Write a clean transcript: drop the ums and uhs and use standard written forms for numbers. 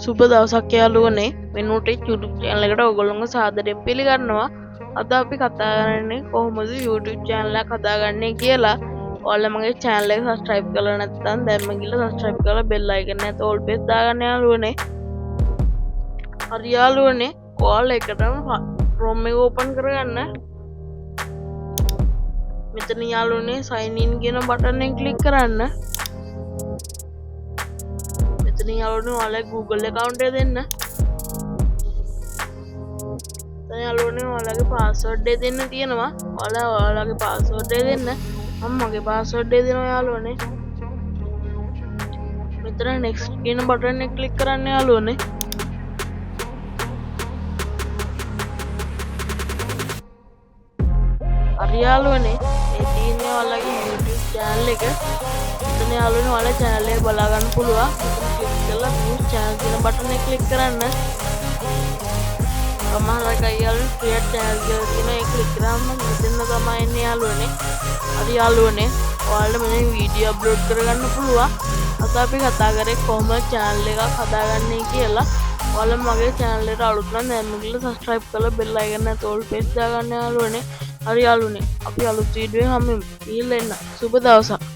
සුබ දවසක් යාළුවනේ. මෙනුටෙක් YouTube channel එකට ඔයගොල්ලොන්ව සාදරයෙන් පිළිගන්නවා. අද අපි කතා කරන්නේ කොහොමද YouTube channel එකක් හදාගන්නේ කියලා. ඔයාලා මගේ channel එක subscribe කරලා නැත්නම් දැන්ම ගිහලා subscribe කරලා bell icon එකට all press දාගන්න යාළුවනේ. හරි යාළුවනේ, ඔයාලා එකටම Chrome එක open කරගන්න. මෙතන යාළුවනේ sign in කියන බටන් එක ක්ලික් කරන්න. මෙතන යාළුවනේ ඔයාලගේ Google account එක දෙන්න. මෙතන යාළුවනේ ඔයාලගේ password එක දෙන්න තියෙනවා. ඔයාලා ඔයාලගේ password එක දෙන්න. මම මගේ password එක දෙනවා යාළුවනේ. මෙතන next කියන බටන් එක ක්ලික් කරන්න යාළුවනේ. හරි යාළුවනේ, මේ තියෙන්නේ ඔයාලගේ YouTube channel එක. මෙතන යාළුවනේ ඔයාලා channel එක බලා ගන්න පුළුවන්. මෙතන ක්ලික් කරලා view channel කියන බටන් එක ක්ලික් කරන්න. සමහර අය යාළුවනේ create channel කියලා තියෙනවා. ඒක ක්ලික් කරාම මෙතන තමයි එන්නේ යාළුවනේ. හරි යාළුවනේ, ඔයාලට මෙතන වීඩියෝ අප්ලෝඩ් කරගන්න පුළුවන්. අද අපි කතා කරේ කොහොමද channel එකක් හදාගන්නේ කියලා. ඔයාලා මගේ channel එකට අලුත් නම් දැන්ම ගිහලා subscribe කරලා bell icon එකට all press දාගන්න යාළුවනේ. හරි යාළුවනේ, අපි අලුත් වීඩියෝ එකෙන් හම්බෙමු. ගිහිල්ලා එන්න. සුබ දවසක්.